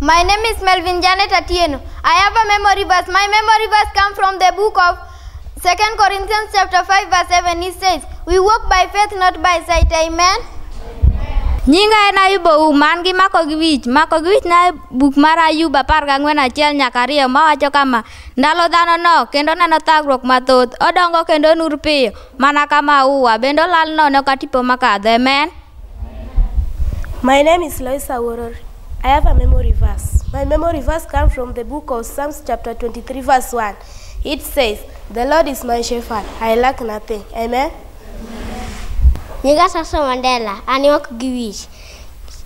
My name is Melvin Janet Atieno. I have a memory verse. My memory verse comes from the book of 2 Corinthians chapter 5 verse 7. It says, "We walk by faith, not by sight." Amen. Nyinga en Ayub Ouma, an gi mako gi wich. Mako gi wich na e buk mar Ayub 14 nyaka 2 mawacho kama: ndalo dhano nok kendo neno thagruok mathoth, odongo kendo nur piyo mana ka maua, bende olal nono ka tipo makadho. Amen. My name is Loisa Woror. I have a memory verse. My memory verse comes from the book of Psalms chapter 23 verse 1. It says, "The Lord is my shepherd, I lack nothing." Amen. Nyinga Samson Mandela, an mako gi wich.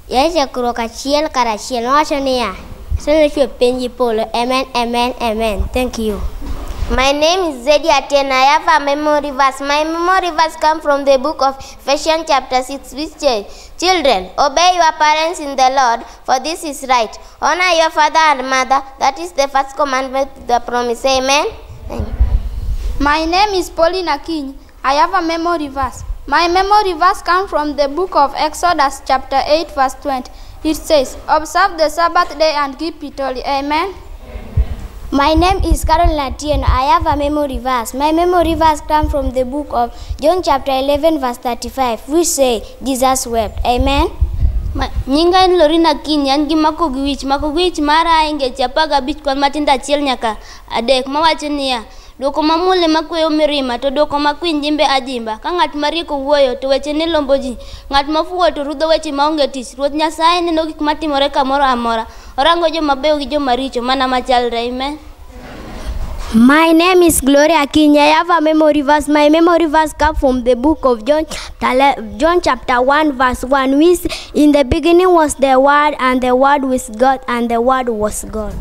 E chakruok 1 kar 1 mawacho niya, Nyasaye nochweyo piny gi polo. Amen, amen, amen. Thank you. My name is Zedi Atieno. I have a memory verse. My memory verse comes from the book of Ephesians chapter 6, which says, "Children, obey your parents in the Lord, for this is right. Honor your father and mother. That is the first commandment, the promise." Amen. My name is Pauline Akinyi. I have a memory verse. My memory verse comes from the book of Exodus chapter 8 verse 20. It says, "Observe the Sabbath day and keep it holy." Amen. My name is Carol Atieno. I have a memory verse. My memory verse comes from the book of John chapter 11 verse 35, which say, "Jesus wept." Amen. Nyinga en Lorina Akinyi, an gi mako gi wich. Mako gi wich mara e ngeche 15 kwan matindo 1 nyaka 3 mawacho niya, duoko mamuol ema kweyo mirima, to duoko makwiny jimbe ajimba. Ka ng'at mariek owuoyo, to wechene lombo ji. Ng'at mofuwo to rudho weche maonge tich. Ruoth Nyasaye neno gik matimore kamoro amora. Orango joma beyo gi joma richo mana machalre. Amen. My name is Gloria Akinyi. I have a memory verse. My memory verse comes from the book of John, John chapter 1 verse 1, which in the beginning was the Word, and the Word was God, and the Word was God.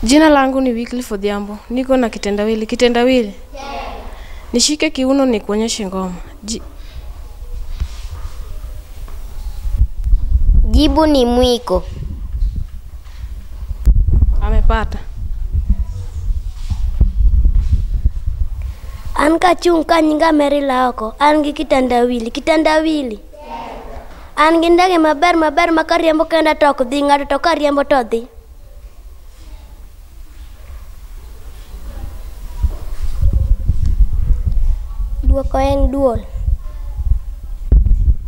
Jina langu ni Wycliffe Odhiambo. Niko na kitendawili. Kitendawili? Yeah. Nishike kiuno nikuonyeshe ngoma. Jibu ni mwiko. Amepata. An kachung' ka nyinga Mary Laoko. An gi kitendawili. Kitendawili? Yeah. An gi ndege maber maber ma kariembo kenda to ok dhi, ng'ato to kariembo to dhi. Duoko en duol.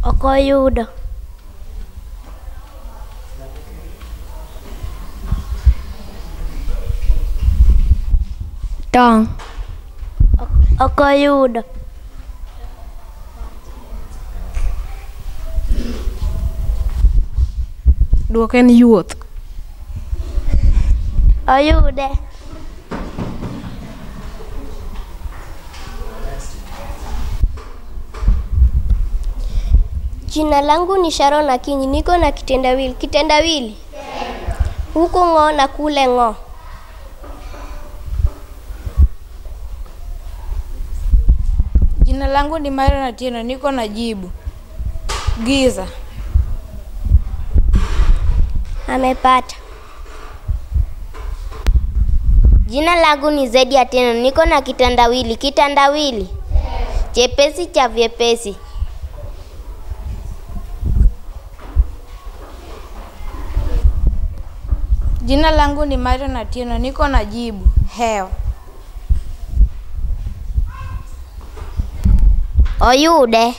Ok oyudo. Tong'. Ok oyudo. Duoko en yuoth. Oyude. Jina langu ni Sharon Akinyi, niko na kitendawili. Kitendawili? Huku ng'o na kule ng'o. Jina langu ni Marion Atieno, niko na jibu. Giza. Amepata. Jina langu ni Zedi Atieno, niko na kitendawili. Kitendawili? Chepesi cha vyepesi. Jina langu ni Marion Atieno, niko na jibu. Hewa. Oyude.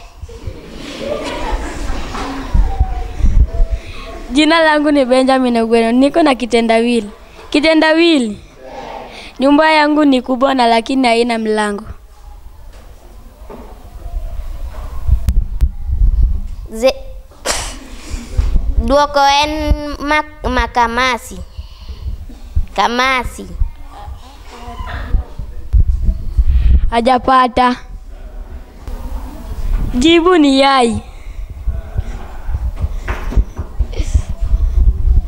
Jina langu ni Benjamin Ogweno, niko na kitendawili. Kitendawili? Nyumba yangu ni kubwa na lakini haina mlango. Duoko en makamasi. Kamasi. Hajapata. Jibu ni yai.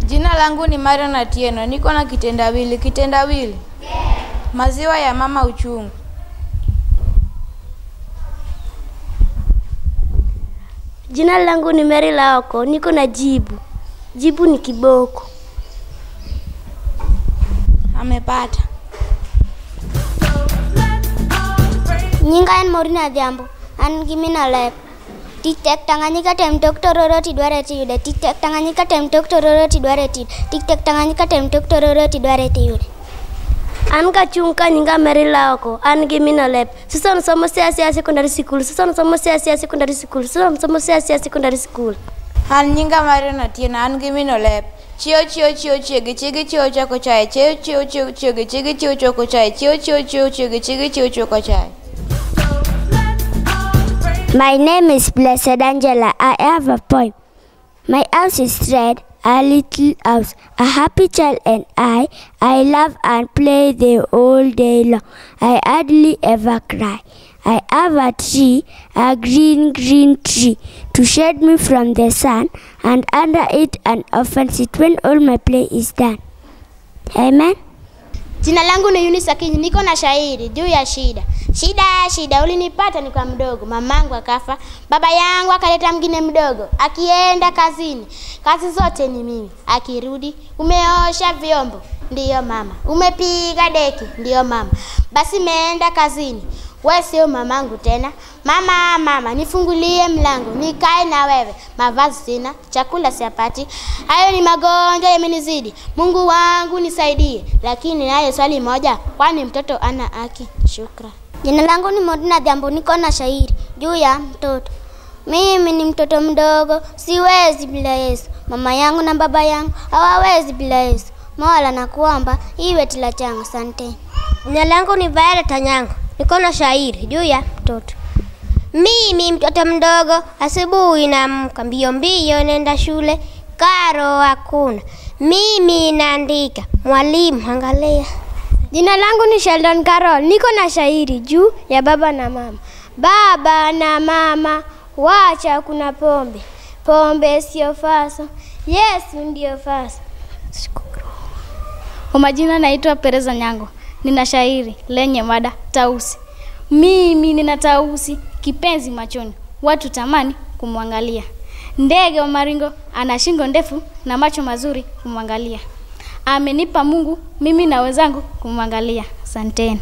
Jina langu ni Marion Atieno, niko na kitendawili. Kitendawili? Yeah. Maziwa ya mama uchungu. Jina langu ni Mary Laoko, niko na jibu. Jibu ni kiboko. Amepata. Nyinga en Maureen Adhiambo, an gi mina lep. Tik tek Tanganyika tem tok tororo tidware tiyude. Tik tek Tanganyika tem tok tororo tidware tiyude. Tik tek Tanganyika tem tok tororo tidware tiyude. An kachung' ka nyinga Mary Laoko, an gi min Olep. Susan somo Siaya Secondary School. Susan somo Siaya Secondary School. Susan somo Siaya Secondary School. An nyinga Marion Atieno, an gi min Olep. Chiew chiew chiew chiegi chiegi chiew choko chae. Chiew chiew chiew chiegi chiegi chiew choko chae. Chiew chiew chiew chiegi chiegi chiew choko chae. My name is Blessed Angela. I have a poem. My house is red, a little house, a happy child and I love and play the whole day long. I hardly ever cry. I have a tree, a green, green tree, to shade me from the sun, and under it and often sit when all my play is done. Amen. Jina langu ni Eunice Akinyi, niko na shairi juu ya shida. Shida, shida, ulinipata nikiwa mdogo, mamangu akafa, baba yangu akaleta mwingine mdogo, akienda kazini, kazi zote ni mimi, akirudi, umeosha vyombo, ndiyo mama, umepiga deki, ndiyo mama, basi meenda kazini, wewe sio mamangu tena. Mama, mama, nifungulie mlango, nikae na wewe. Mavazi sina, chakula siyapati. Hayo ni magonjwa yamenizidi. Mungu wangu nisaidie. Lakini nayo swali moja, kwani mtoto ana haki? Shukran. Jina langu ni Modina Jambo, niko na shairi juu ya mtoto. Mimi ni mtoto mdogo, siwezi bila Yesu. Mama yangu na baba yangu hawawezi bila Yesu. Mola nakuomba iwe tila changu. Asante. Jina langu ni Violet Anyango, niko na shairi juu ya mtoto. Mimi mtoto mdogo, asubuhi naamka mbio mbio nenda shule, karo hakuna. Mimi naandika, mwalimu angalia. Jina langu ni Sheldon Carol, niko na shairi juu ya baba na mama. Baba na mama, wacha kuna pombe. Pombe sio faso, Yesu ndio faso. Kwa majina naitwa Pereza Nyango, nina shairi lenye mada tausi. Mimi nina tausi, kipenzi machoni, watu tamani kumwangalia. Ndege wa maringo ana shingo ndefu na macho mazuri kumwangalia. Amenipa Mungu mimi na wenzangu kumwangalia. Asanteni.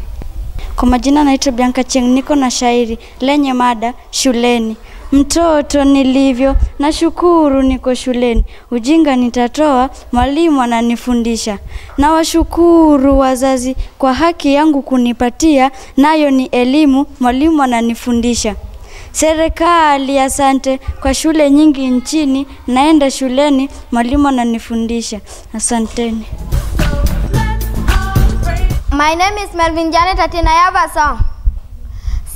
Kwa majina naitwa Bianca Cheng, niko na shairi lenye mada shuleni. Mtoto nilivyo, nashukuru niko shuleni. Ujinga nitatoa, mwalimu ananifundisha. Nawashukuru wazazi kwa haki yangu kunipatia, nayo ni elimu, mwalimu ananifundisha. Serikali asante kwa shule nyingi nchini, naenda shuleni, mwalimu ananifundisha. Asanteni. My name is Melvin Janet Atieno. I have a song.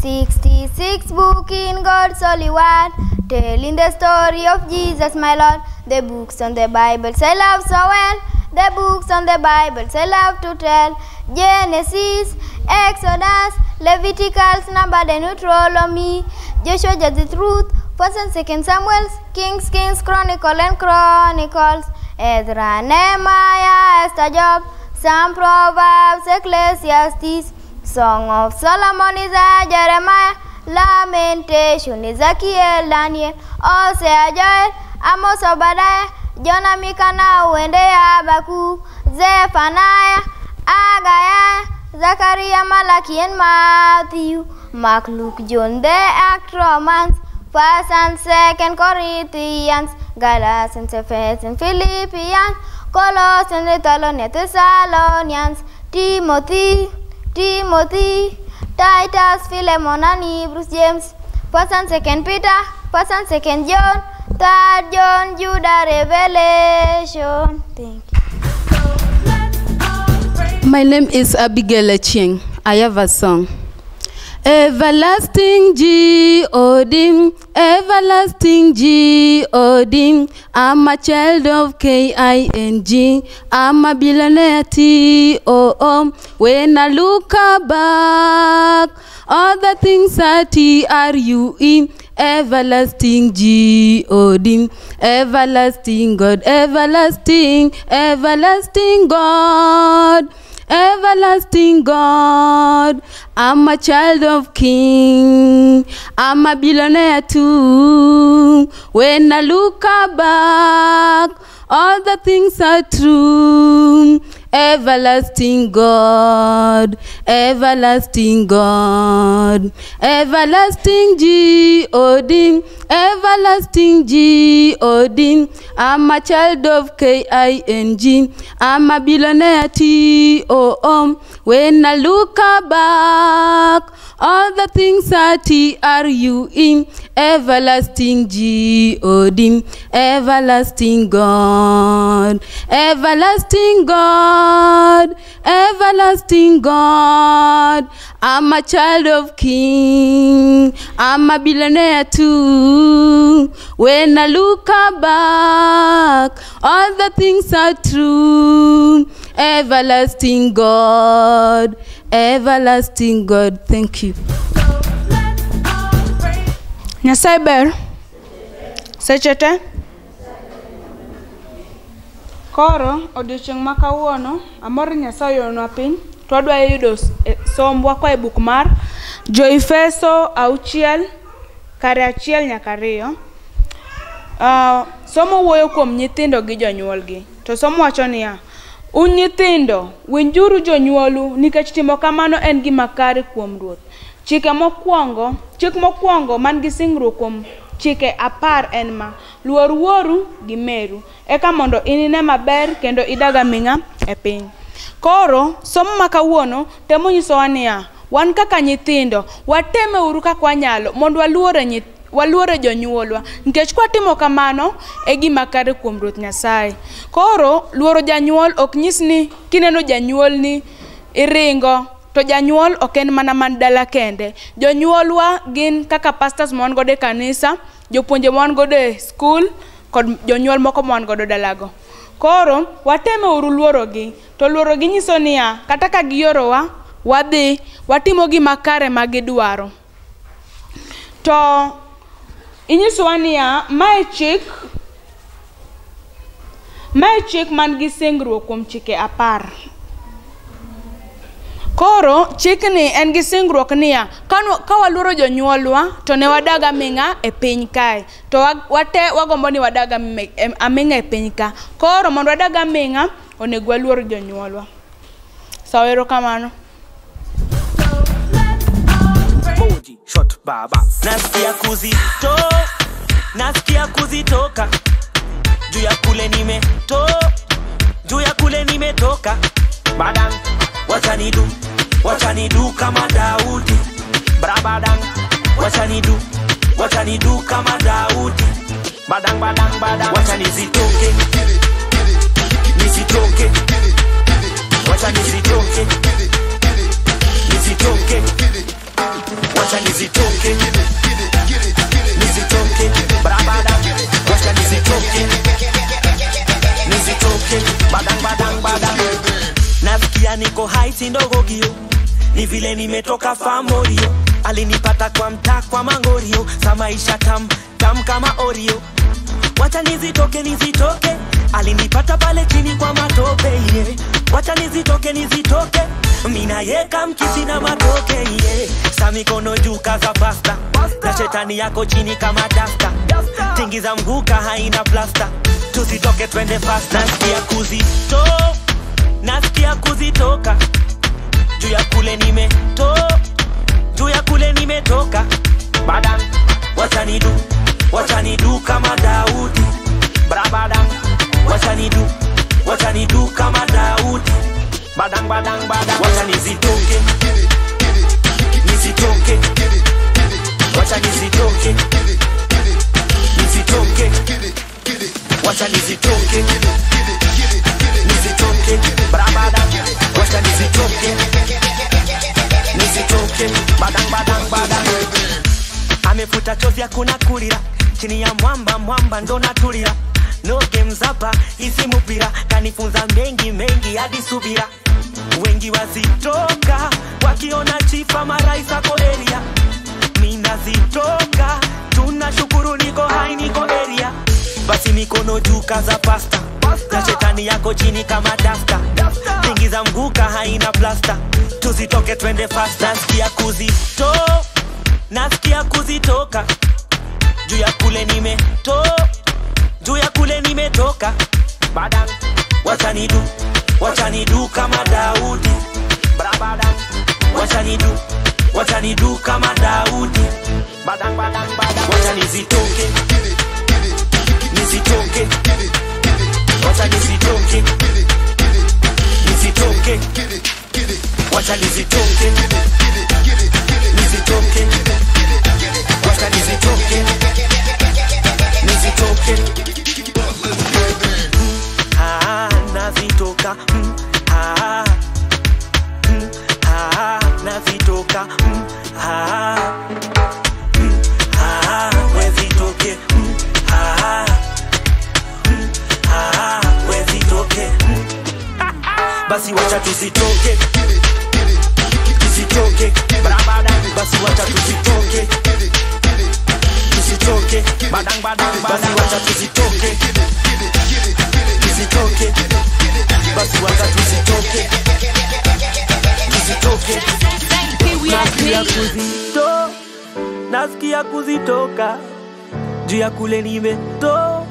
66 book in God's holy word, telling the story of Jesus my Lord. The books on the Bible I love so well, the books on the Bible I love to tell. Genesis, Exodus, Leviticus, Numbers, and Deuteronomy, Joshua, Judges, Ruth, 1st and 2nd Samuel, Kings, Kings, Chronicle and Chronicles, Ezra, Nehemiah, Esther, Job, Psalm, Proverbs, Ecclesiastes, Song of Solomon, Isaiah, Jeremiah, Lamentation, Ezekiel, Daniel, Hosea, Joel, Amos, Obadiah, Jonah, Micah, Nahum, Habakkuk, Zephaniah, Haggai, Zechariah, Malachi, and Matthew, Mark, Luke, John, the Act, Romans, 1st and 2nd Corinthians, Galatians, Ephesians, Philippians, Colossians, Thessalonians, Timothy, Titus, Philemon, and Hebrews, James, 1st and 2nd Peter, 1st and 2nd John, 3rd John, Judah, Revelation. Thank you. My name is Abigail Achieng. I have a song. Everlasting G-O-D, everlasting G-O-D, I'm a child of K-I-N-G, I'm a billionaire T-O-O. When I look back, all the things are T-R-U-E, everlasting G-O-D, everlasting God, everlasting, everlasting God. Everlasting God, I'm a child of King, I'm a billionaire too. When I look back, all the things are true. Everlasting God, everlasting God, everlasting G-O-D, everlasting G-O-D. I'm a child of K-I-N-G, I'm a billionaire T-O-O. When I look back, all the things are T-R-U-E, everlasting G-O-D, everlasting God, everlasting God, everlasting God. I'm a child of King, I'm a billionaire too. When I look back, all the things are true. Everlasting God, everlasting God. Thank you. Nyasaye ber seche te. Koro odiochieng' ma kawuono amor ni Nyasaye oyoronwa piny to wadwa yudo sombwa koa e buk mar Jo-Efeso 6 kare 1 nyaka 2. Somo wuoyo kuom nyithindo gi jonyuolgi. To somo wacho niya, un nyithindo, winjuru jonyuolu nikech timo kamano en gima kare kuom Ruoth. Chik mokwongo man gi singruok kuom chike 10 en ma: luor wuoru gi meru, eka mondo inine maber kendo idag aming'a e piny. Koro somo ma kawuono temo nyisowa niya, wan kaka nyithindo wateme uru kaka wanyalo mondo waluore jonyuolwa, nikech kwatimo kamano e gima kare kuom Ruoth Nyasaye. Koro luoro janyuol ok nyis ni kineno janyuolni iringo, to janyuol ok en mana man dala kende. Jonyuolwa gin kaka pastors ma wan godo e kanisa, jopuonje ma wan godo e skul, kod jonyuol moko ma wan godo dalago. Koro wateme uru luorogi, to luorogi nyiso niya, kata ka giorowa, wadhi, watimo gima kare ma gidwaro. To inyisowa niya, mae chik man gi singruok kuom chike 10. Koro chikni en gi singruok niya, ka waluoro jonyuolwa to ne wadag aming'a e piny kae. To wate wagombo ni wadag aming'a e piny ka. Koro mondo wadag aming'a, onego waluor jonyuolwa. Sawa, erokamano. Shot baba. Nasikia kuzitoka. Juu ya kule nimetoka. Juu ya kule nimetoka. Badang, wachanidu kama Daudi. Brabadang, wachanidu kama Daudi. Badang, badang, badang. Wachanizitoke, nisitoke. Wachanizitoke, nisitoke. Wachanizitoke, nisitoke. Brabadang, wachanizitoke, nisitoke. Badang, badang, badang. Nasikia niko high si ndogo gio, ni vile nimetoka famorio. Alinipata kwa mtaa kwa mangorio, sa maisha tam tam kama Oreo. Wacha nizitoke nizitoke, alinipata pale chini kwa matope yeah. Wacha nizitoke nizitoke, mina yeka mkisi na matoke yeah. Sa mikono juu kaza pasta, na shetani yako chini kama dasta. Tingiza mguka haina plasta, tusitoke twende fast. Nasikia kuzito, nasikia kuzitoka. Juu ya kule nimetoka, juu ya kule nimetoka. Badang, wachanidu kama Daudi. Brabadang, wachanidu kama Daudi. Badang, badang, badang. Wachanizitoke, nisitoke. Wachanizitoke, nisitoke. Wachanizitoke, nisitoke. Brabadang, wachanizitoke, nisitoke. Badang, badang, badang. Amefuta chozi hakuna kulira, chini ya mwamba mwamba ndo natulia. No games hapa, isi mupira, kanifunza mengi mengi hadi subira. Wengi wazitoka, wakiona chifa maraisa ko area. Mina zitoka, tunashukuru niko hai niko area. Basi mikono juu kaza pasta, na shetani yako chini kama dasta. Tingiza mguka haina plasta, tuzitoke twende fast. Nasikia kuzito, nasikia kuzitoka. Juu ya kule nimetoka, juu ya kule nimetoka. Badang, Wacha nidu kama Daudi. Brabadang. Wacha nidu kama Daudi. Badang badang badang. Wacha nizitoke. Nizitoke. Wacha nizitoke. Nizitoke. Wacha nizitoke. Nizitoke. Wacha nizitoke. Nizitoke. Ah, nazitoka. Ah, ah, nazitoka. Ah, ah, wezitoke. Ah, ah, wezitoke. Basi wacha tuzitoke. Tuzitoke. Basi wacha tuzitoke. Tuzitoke. Badang badang. Basi wacha tuzitoke. Tuzitoke. Basi wacha tuzitoke. Tuzitoke. Nasikia kuzitoka. Juu ya kule nimeto.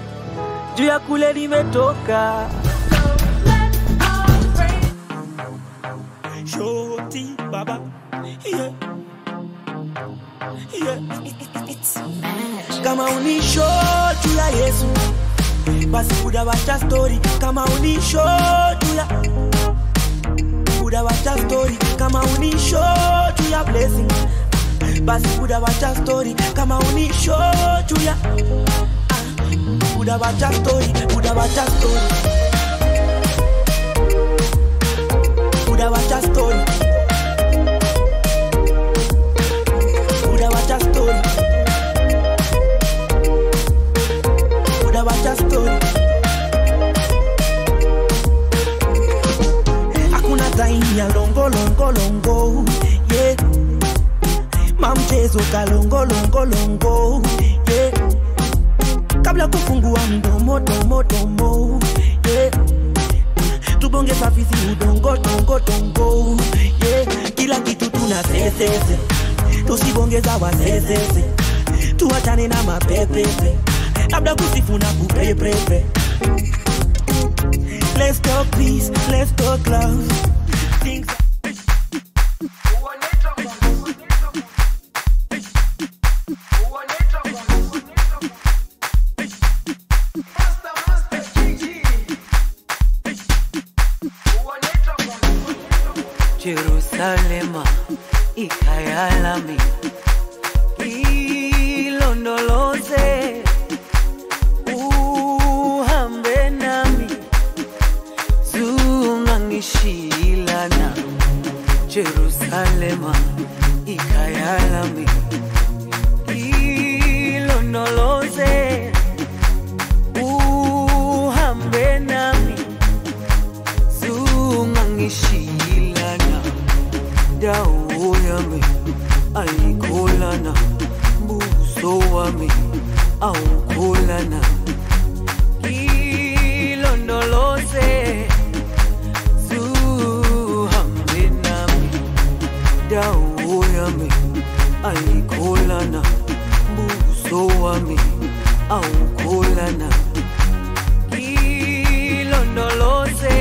Juu ya kule nimetoka. Shoti baba. Yeah. Yeah. It's mad. Kama unisho juu ya Yesu, basi udawacha story. Kama unisho juu ya, udawacha story. Kama unisho juu ya blessing, basi udawacha story. Kama unisho juu ya, udawacha story. Udawacha story. Udawacha story. Udawacha story. Udawacha story. Hakuna time ya longo longo longo. Yeah. Mamchezo kalongo longo longo. Yeah. Kabla kufungua mdomo domo domo. Yeah. Tubonge safisi udongo tongo tongo. Yeah. Kila kitu tunasesese. Tusibongeza wasesese. Tuachane na mapepepe. Labda kusifu na kupepepe. Let's talk peace, let's talk love. Things. Jerusalema ikhaya lami ilondoloze uhambe nami zungangishilana. Jerusalema ikhaya lami ilondoloze uhambe nami zungangishilana. Dawo yami ayikholana, buso wami awukholana. Ilondoloze zuhambe nami. Dawo yami ayikholana, buso wami awukholana. Ilondoloze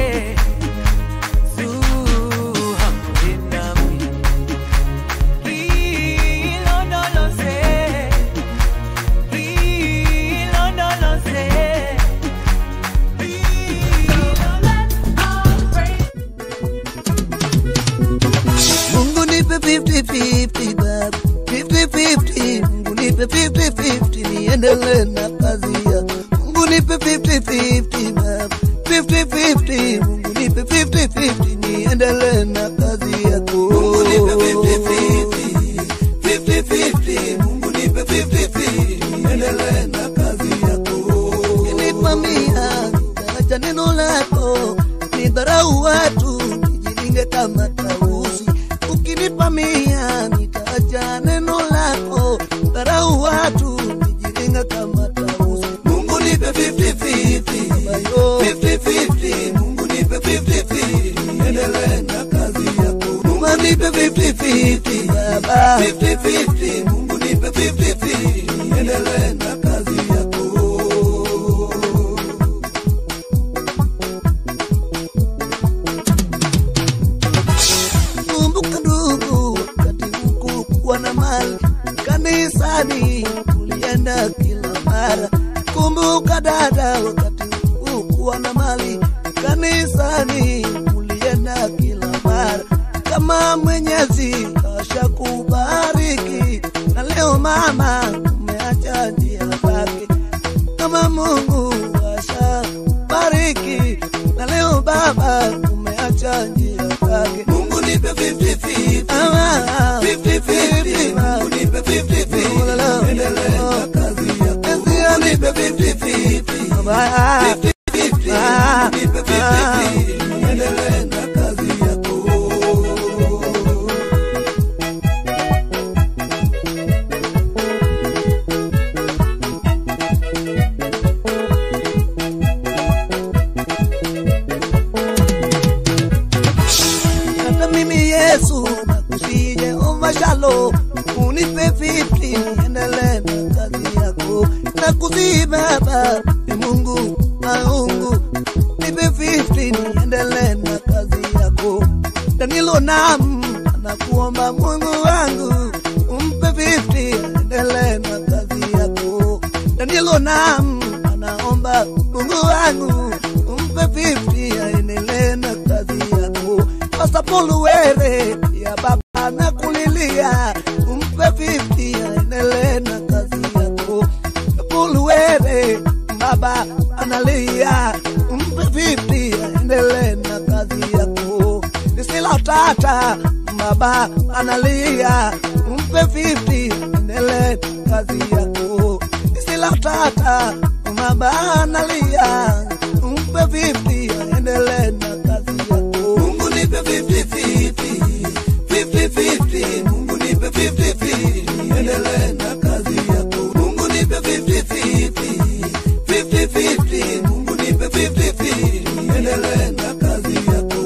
Mungu nipe 50-50 baba, 50-50. Mungu nipe 50-50 niendelee na kazi ya. Mungu nipe 50-50 baba, 50-50. Mungu nipe 50-50 niendelee na kazi yako. Mungu nipe 50-50, 50-50. Mungu nipe 50-50 niendelee na kazi yako. Ukinipa mia, nitaacha neno lako, nidharau watu, nijilinge kama tausi. Ukinipa mia, nitaacha neno lako, dharau watu, nijilinge kama tausi. Mungu nipe 50-50, 50-50. Mungu nipe 50-50, niendelee na kazi yako. Mungu nipe 50-50, baba, 50-50. Mungu nipe 50-50, niendelee na kazi yako. Nakumbuka dada wakati ukuwa na mali, kanisani ulienda kila mara. Kama Mwenyezi ashakubariki, na leo mama umeacha njia zake. Kama Mungu ashabariki, na leo baba umeacha njia zake. Mungu nipe 50-50, 50-50, Mungu nipe 50-50, endelee na kazi yako. Mungu nipe 50-50, 50-50, Mungu nipe 50-50, endelee na kazi yako. Hata mimi Yesu nakusihi Jehova Shalom, unipe 50 niendelee na kazi yako. Nakusihi Baba ni Mungu maungu, nipe 50 niendelee na kazi yako. Danilo Nam anakuomba Mungu wangu, umpe 50 endelee na kazi yako. Danilo Nam anaomba Mungu wangu, umpe 50 aendelee na kazi yako. Pastor Paul Were ya baba na kulilia, umpe 50 aendelee na kazi yako. Paul Were baba analia, umpe 50 aendelee na kazi yako. Nisila tata baba analia, umpe 50 aendelee na kazi yako. Nisila tata baba analia, umpe 50 aendelee na kazi yako. Mungu nipe 50-50, 50-50, Mungu nipe 50-50, endelee na kazi yako. Mungu nipe 50-50, 50-50, Mungu nipe 50-50, endelee na kazi yako.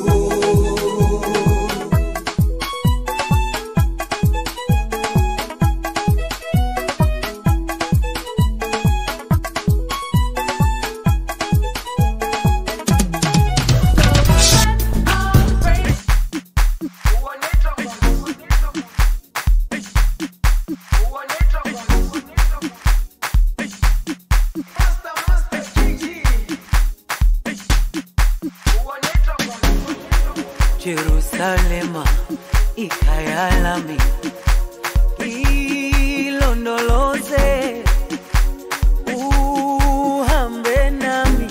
Jerusalema ikhaya lami, ilondoloze uhambe nami,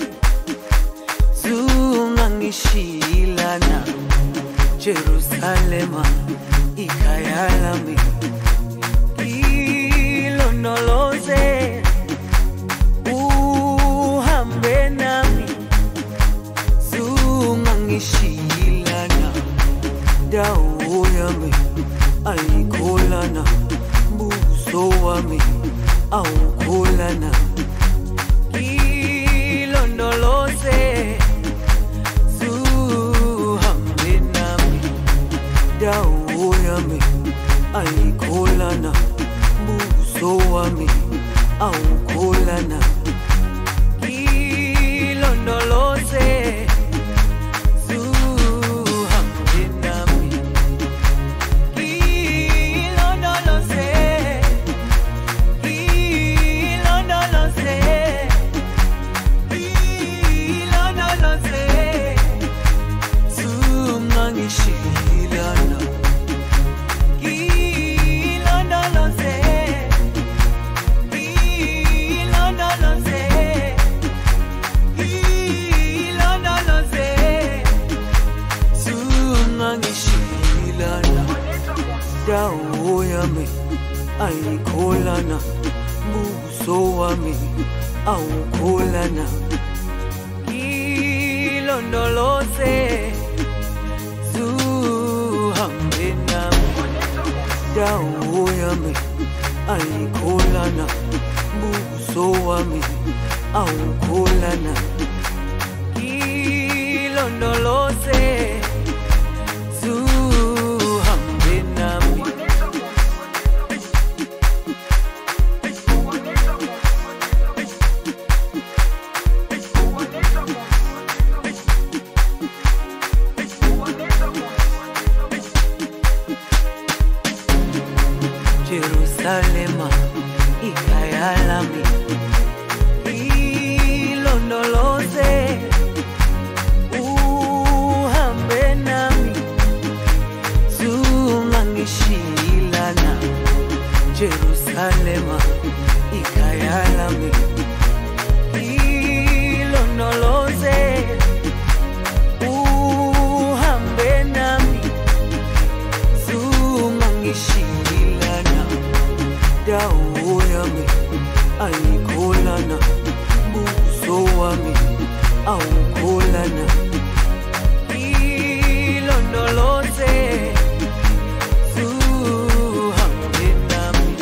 zungangishilana. Jerusalema ikhaya lami, ilondoloze uhambe nami, zungangishilana. Dawo yami ayikholana, buso wami awukholana. Ilondoloze zuhambe nami, dawo yami ayikholana, buso wami awukholana. Ilondoloze zuhambe nami, ilondoloze, ilondoloze, ilondoloze, zungangishilana. Ilondoloze, ilondoloze, ilondoloze, zungangishilana. Dawo yami ayikholana, buso wami awukholana. Ilondoloze zuhambe nami, dawo yami ayikholana, buso wami awukholana. Ilondoloze zuhambe nami. Jerusalema ikhaya lami, wami awukholana ilondoloze uhambe nami.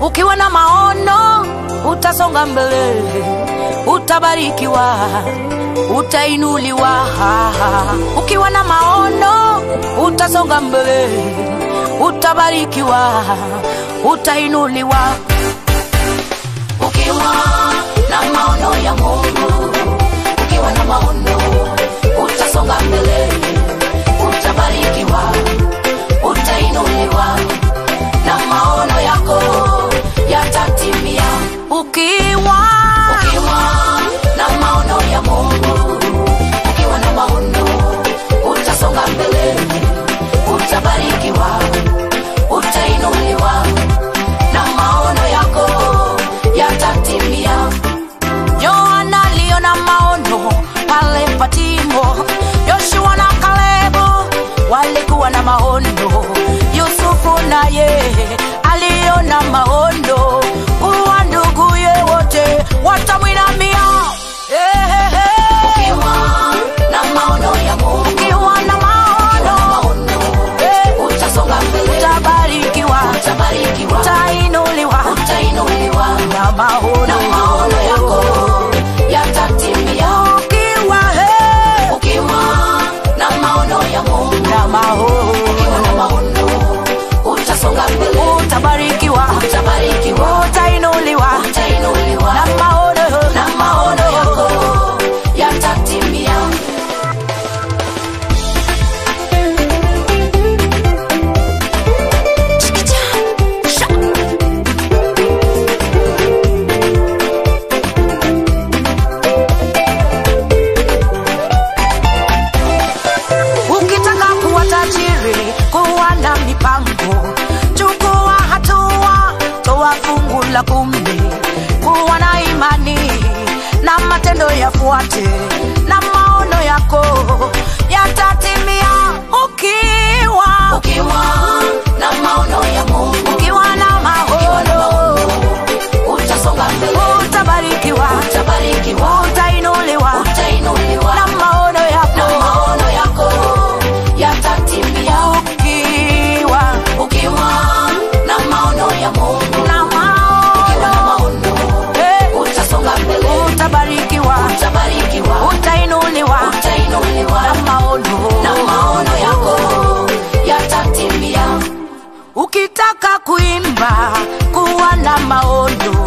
Ukiwa na maono utasonga mbele, utabarikiwa, utainuliwa. Ukiwa na maono utasonga mbele, utabarikiwa, utainuliwa. Ukiwa na maono ya Mungu, ukiwa na maono utasonga mbele, utabarikiwa, utainuliwa, na maono yako yatatimia. Ukiwa na maono ya Mungu, ukiwa na maono utasonga mbele, utabarikiwa, utainuliwa, na maono yako yatatimia. Yohana aliona maono pale Patimo, Yoshua na Kalebu walikuwa na maono, Yusufu naye aliona maono kuwa nduguye wote watamwinamia. Ukiwa na maono ya Mungu, ukiwa na maono utasonga mbele, utabarikiwa, utainuliwa, na maono yako yatatimia. Ukiwa na maono ya Mungu, na maono, ukiwa na maono utasonga mbele, utabarikiwa, utainuliwa, na maono yako yatatimia. Ukitaka kuwa tajiri, kuwa na mipango, chukua hatua, toa fungu la 10, kuwa na imani na matendo yafuate, na maono yako yatatimia. Ukiwa na maono ya Mungu, ukiwa na maono utasonga mbele, utabarikiwa, utainuliwa, na maono yako yatatimia. Ukiwa na maono ya Mungu, na maono utasonga mbele, utabarikiwa, utainuliwa, na maono yako yatatimia. Ukitaka kuimba, kuwa na maono.